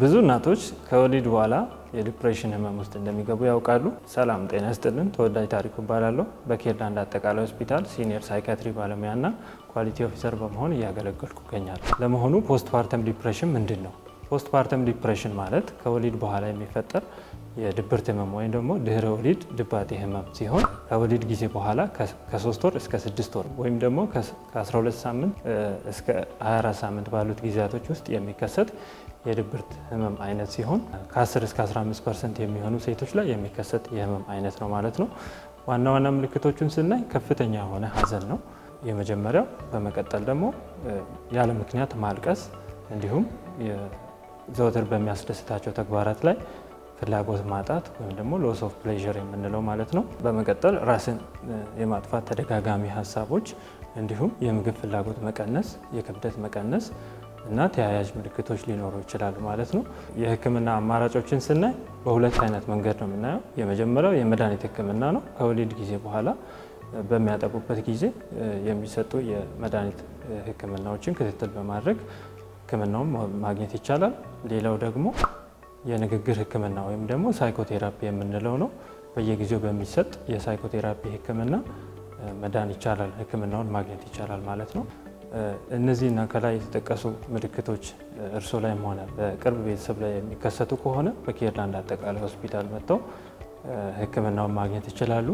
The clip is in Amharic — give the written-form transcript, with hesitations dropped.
ብዙ እናቶች ከወሊድ በኋላ የ depression ህመም ውስጥ እንደሚገቡ ያውቃሉ። ሰላም ጤና ይስጥልን። ተወዳጅ ታሪኩ እባላለሁ። በኬርላንድ አጠቃላይ ሆስፒታል senior psychiatry ባለሙያና quality officer በመሆን እያገለገልኩ እገኛለሁ። ለመሆኑ postpartum depression ምንድን ነው? Postpartum depression ማለት ከወሊድ በኋላ የሚፈጠር የድብርት ህመም ወይም ደግሞ ድህረ ወሊድ ድባቴ ህመም ሲሆን ከወሊድ ጊዜ በኋላ ከ3 ወር እስከ 6 ወር ወይም ደግሞ ከ12 ሳምንት እስከ 24 ሳምንት ባሉት ጊዜያቶች ውስጥ የሚከሰት የድብርት ህመም አይነት ሲሆን ከ10 እስከ 15% የሚሆኑ ሴቶች ላይ የሚከሰት የህመም አይነት ነው ማለት ነው። ዋና ዋና ምልክቶቹን ስናይ ከፍተኛ የሆነ ሀዘን ነው የመጀመሪያው። በመቀጠል ደግሞ ያለ ምክንያት ማልቀስ፣ እንዲሁም ዘወትር በሚያስደስታቸው ተግባራት ላይ ፍላጎት ማጣት ወይም ደግሞ loss of pleasure የምንለው ማለት ነው። በመቀጠል ራስን የማጥፋት ተደጋጋሚ ሀሳቦች፣ እንዲሁም የምግብ ፍላጎት መቀነስ፣ የክብደት መቀነስ እና ተያያዥ ምልክቶች ሊኖሩ ይችላሉ ማለት ነው። የህክምና አማራጮችን ስናይ በሁለት አይነት መንገድ ነው የምናየው። የመጀመሪያው የመድኃኒት ህክምና ነው። ከወሊድ ጊዜ በኋላ በሚያጠቡበት ጊዜ የሚሰጡ የመድኃኒት ህክምናዎችን ክትትል በማድረግ ህክምናውን ማግኘት ይቻላል። ሌላው ደግሞ የንግግር ህክምና ወይም ደግሞ psychotherapy የምንለው ነው። በየጊዜው በሚሰጥ የ psychotherapy ህክምና መዳን ይቻላል፣ ህክምናውን ማግኘት ይቻላል ማለት ነው። እነዚህና ከላይ የተጠቀሱ ምልክቶች እርሶ ላይም ሆነ በቅርብ ቤተሰብ ላይ የሚከሰቱ ከሆነ በኬርላንድ አጠቃላይ ሆስፒታል መጥተው ህክምናውን ማግኘት ይችላሉ።